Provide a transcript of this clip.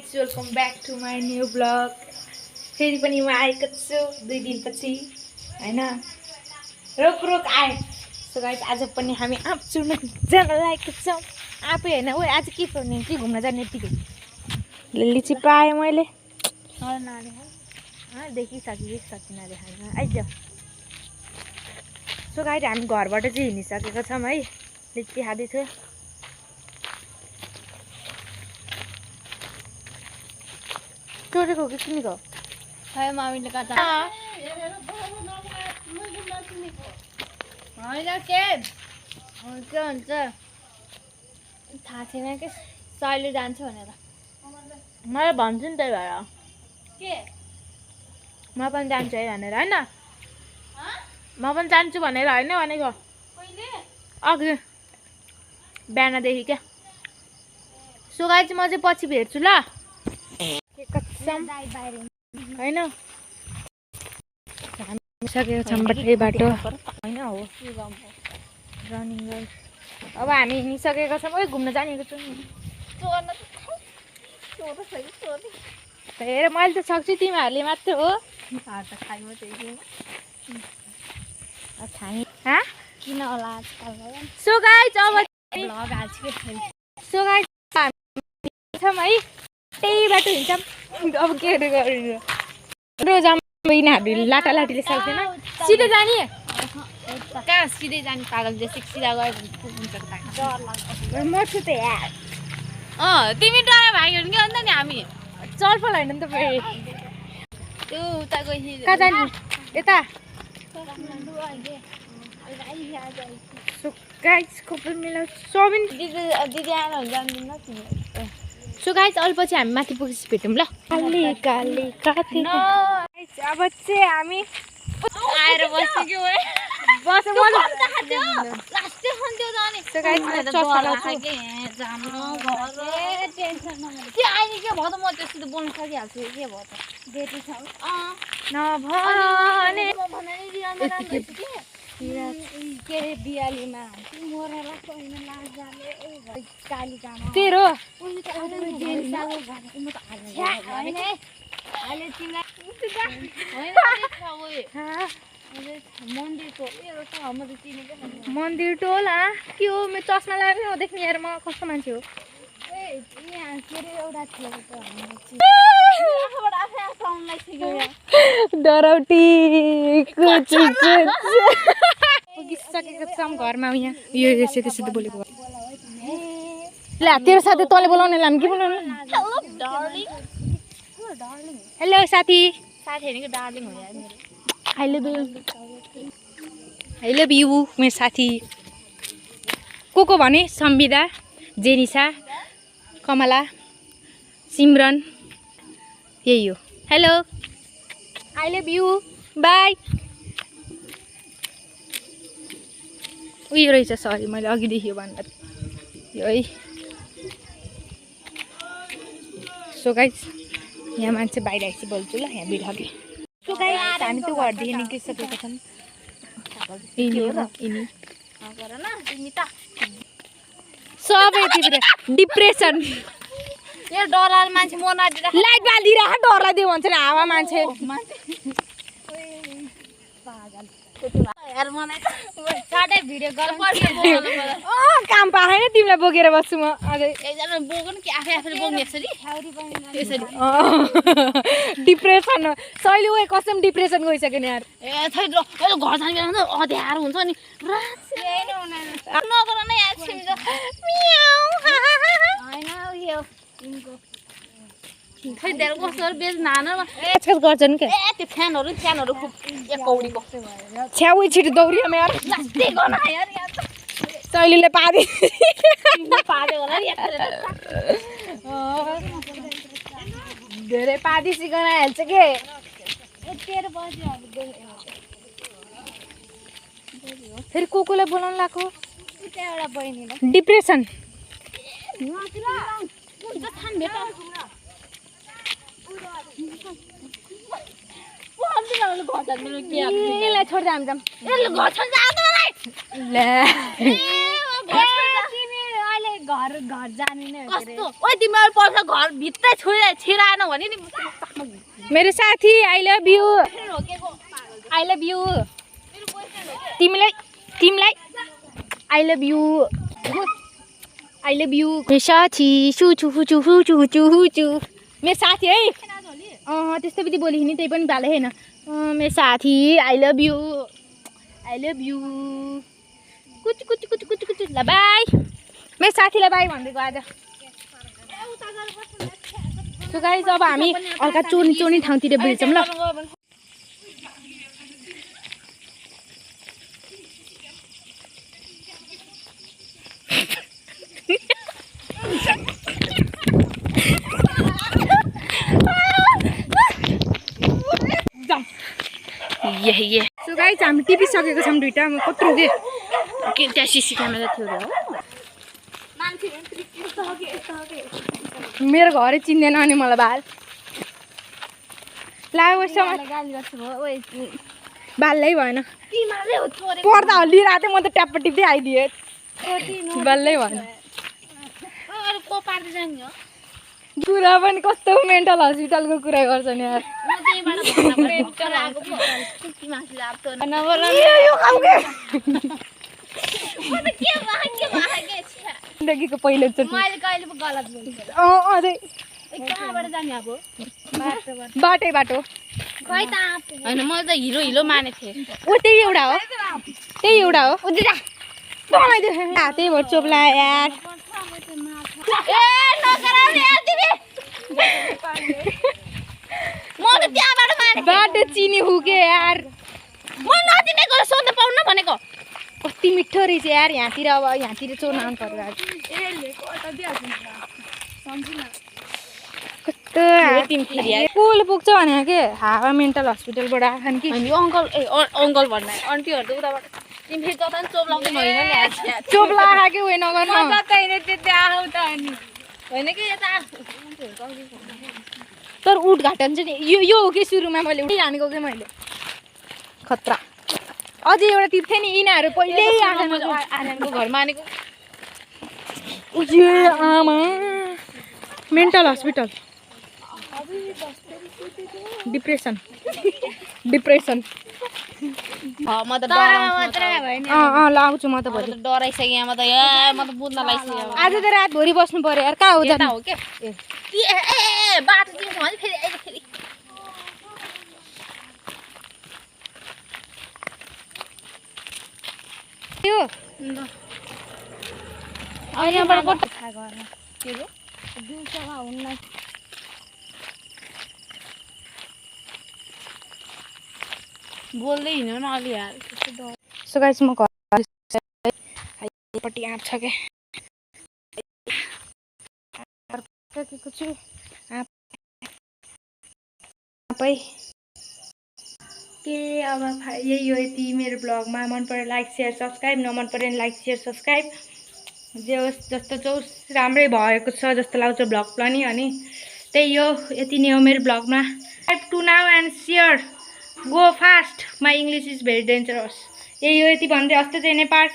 Guys welcome back to my new vlog. फेरि पनि म आएको छु 2 दिनपछि हैन। रोक रोक आए। सो गाइज आज पनि हामी आँपचुरमा जान लागेको छौँ। आफै होइन ओ आज के गर्ने के घुम्न जाने यतिकै लिची पाएँ मैले। देखिसकिनँ आइज। सो गाइज हामी घरबाट चाहिँ हिँडिसकेको छौँ है। लिची खाँदैछु। चोरेको कि किनेको? खै मामीले कता होइन के हुन्छ थाहा छैन कि सहिले जान्छ भनेर मलाई भन्छु नि त्यही भएर के म पनि जान्छु है भनेर होइन। म पनि जान्छु भनेर होइन भनेको अघि बिहानदेखि क्या। सो गाइस चाहिँ म चाहिँ पछि भेट्छु ल होइन। हामी सकेको छौँ बाटो होइन हो रनिङ गर्। अब हामी हिँडिसकेको छौँ। ओइ घुम्न जानेको छु हेर मैले त सक्छु तिमीहरूले मात्र हो किन होला आजकल सो गाइस अब भ्लग हाल्छ कि सो गाइस छौँ है त्यही बाटो हिँड्छौँ। अब के गर्नु रोज यिनीहरू लाटालाटीले सक्दैन सिधै जाने कहाँ सिधै जाने पागल जस्तो सिधा गयो मर्छु त यार। तिमी डरा भाग्यो नि अन्त नि हामी चलफल होइन नि त फेरि त्यो उता गइ कहाँ जाने यता। सो गाइस खोपल मिलाउँछ सोबिन दिदी आएर हुन्छ जान्दिनँ तिमीलाई। सो गाइस अलिपछि हामी माथि पुगेपछि भेटौँ ल। काली काली काती अब चाहिँ हामी आएर बस्यो बस लास्टै खन्थ्यो जाने सो गाइस चस्मा लाउँछु के अहिले के भयो त म त्यस्तो बोल्न सकिहाल्छु के भयो त बेटी छ नभने म भने नि के अरे बिहालीमा मोरला छैन लाजाले कालिकामा तेरो मन्दिर टोल के हो मेरो चस्मा लगाएर नदेख्ने यार म कस्तो मान्छे हो। डराउटी पुगिसकेको छौँ घरमा। यहाँ यो यस्तो सिधै बोलेको ल तेरो साथी तँले बोलाउने लाम के बोलाउनु। हेलो साथी डार्लिङ हो यार मेरो। आई लभ यु मेरो साथी को भने सम्बिदा जेनिसा कमला सिमरन यही हो। Hello I love you by. उयो रहेछ सरी मैले अघिदेखि भन्दा यो है। सो गाइस यहाँ मान्छे बाहिर आएपछि बोल्छु ल यहाँ बिठके। सो गाइस हामी त्यो घरदेखि निस्किसकेको छौँ। सबै डिप्रेसन यो डराएर मान्छे मर्न लाइट बालिदिएर डरलाई दियो भन्छ नि हावा मान्छे साटै भिडियो कल काम पाएन तिमीलाई बोकेर बस्छु म अझै एकजना बोक्नु नि कि आफै आफैले बोक्ने यसरी डिप्रेसन सहिले उयो कसम डिप्रेसन गइसक्यो नि यार। ए थै घर जाने बेला अँध्यारो हुन्छ नि नगर न यार खै धेरै कस्तो बेच नानमा गर्छन् क्या ए त्यो फ्यानहरू खुब कौडीको छ्याउ छिटो दौडियो यार लास्टै गर्न यार शैलीले पादे होला धेरै पादी सिकाउन हाल्छ के फेरि कोलाई बोलाउनु लाग्यो डिप्रेसन छोड्दा हामी घर जाने नै हो कस्तो ओइ तिमीहरु पैसा घर भित्रै छिराएन भने नि मेरो साथी I love you I love you तिमीलाई I love you I love you मेरो साथी मेरो साथी है त्यस्तो बित्ति बोलेको नि त्यही पनि भाले होइन मेरो साथी I love you Cooch Cooch Cooch Cooch Cooch ल बाई मेरो साथीलाई बाई भनिदिएको आज सो गाइस अब हामी हल्का चोनी ठाउँतिर भेट्छौँ ल ये सो गाइस हामी टिपिसकेको छौँ दुईटा म कत्रो के त्यहाँ सिसी क्यामेरा थियो र मेरो घरै चिन्दैन अनि मलाई बाल बाल्लै भएन पर्दा हल्लिरहेको थिएँ म त ट्याप्प टिप्दै आइदिएँ बाल्लै भएन कुरा पनि कस्तो मेन्टल हस्पिटलको कुरा गर्छ नि यार जिन्दगीको पहिलोचोटि बाटो होइन मैले त हिलो मानेको थिएँ त्यही एउटा हो त्यही भएर चोप्ला यार बाटो चिनी हुके यार म नचिनेको सोध्नु पाउनु भनेको कति मिठो रहेछ यार यहाँतिर अब यहाँतिर चोर्न आउनु पर्यो आज कस्तो पुल पुग्छ भने के हावा मेन्टल हस्पिटलबाट आएन कि अङ्कल भन्दा आन्टीहरू त उताबाट तिमी फेरि जता पनि चोप्लाउँदै होइन नि चोप्ला आएको उयो नगर्नु होइन कि यता तर उद्घाटन चाहिँ यो हो कि सुरुमा मैले उठिहानेको कि मैले खतरा अझै एउटा टिप थियो नि यिनीहरू पहिल्यै आर्यनको घरमा आनेको आमा मेन्टल हस्पिटल डिप्रेसन म त लाउँछु म त भोलि डराइसकेँ म त म त बुझ्न लागिसकेँ आज त रातभरि बस्नु पर्यो यार कहाँ हो जानु हो के बाटो चिन्छ भने फेरि यो यहाँबाट कति थाहा गर्न के हो दिउँसोमा हुन्न बोल्दै हिँड्नु न अलि यार सो गाइस म घरपट्टि आँप छ क्या सकेको छु आँपै के अब यही हो यति मेरो ब्लगमा मन पऱ्यो लाइक सेयर सब्सक्राइब नमन पऱ्यो भने लाइक सेयर सब्सक्राइब जे होस् जस्तो जोस् राम्रै भएको छ जस्तो लाग्छ ब्लग पनि अनि त्यही हो यति नै हो मेरो ब्लगमा subscribe to now and share go fast my English is very dangerous यही हो यति भन्दै अस्ति चाहिँ नेपाल